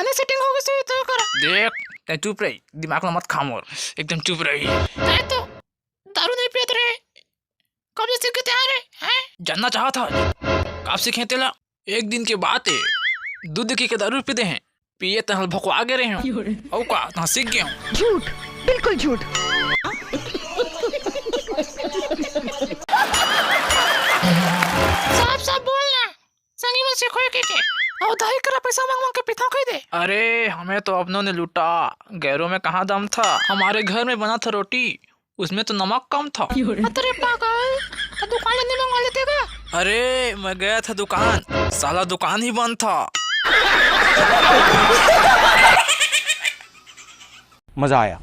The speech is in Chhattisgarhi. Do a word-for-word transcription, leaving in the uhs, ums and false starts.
अने सेटिंग हो गई सही तो करा। देख, तैं चुप रही, दिमाग ला मत खा मोर, एकदम चुप रही। तैं तो दारू नहीं पियत रहे, कब से सीख गए रे? हैं? जानना चाहत हस कब सीखे तेला? एक दिन के बात हे, दूध के दारू पी दे हँव, पिए तहन भोकवा गे रहे हँव। अउ का, तहाँ सीख गे हँव। झूठ, बिल्कुल झूठ। साफ साफ बोल ना, संगी मन सीखोए कहिके। अउ दाई करा पैसा मांग मांग के पीथँव कहि दे। अरे, हमें तो अपनों ने लूटा, गैरों में कहाँ दम था। हमारे घर में बना था रोटी, उसमें तो नमक कम था। अतरे पागल, त दुकान ले मंगवा लेते का? अरे, मैं गया था दुकान, साला दुकान ही बंद था। मजा आया।